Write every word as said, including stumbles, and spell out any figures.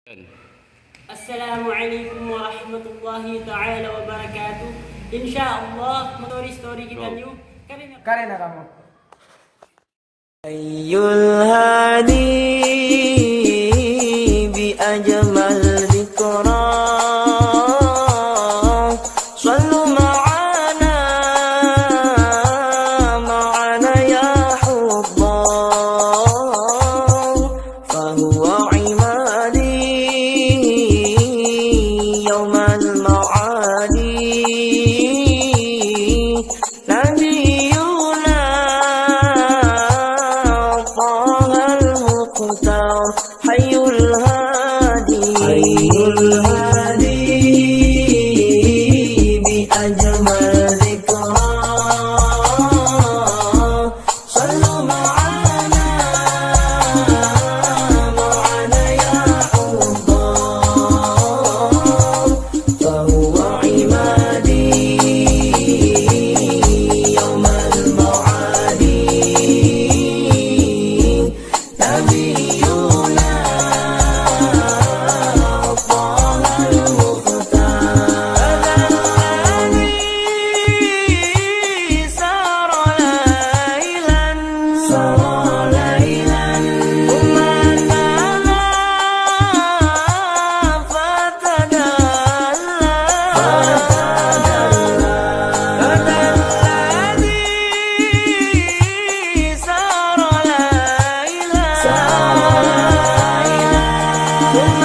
السلام عليكم ورحمة الله تعالى وبركاته. إن شاء الله, mag-story-story kitaniyu. Karena kamu. حي الهادي بأجمل ذكرى. صلوا معنا، معنا يا حضار. فهو عمادي يوم المعادي. نبينا طه المختار. حي الهادي، حي الهادي بأجمل ذكرى. صلوا معنا، معنا يا حضار. فهو عمادي يوم المعادي. نبينا طه المختار. هذا الذي سار ليلا، سار ليلا. ثم تلا، فتدلى، فتدلى. هذا الذي سار ليلا، سار ليلا. ثم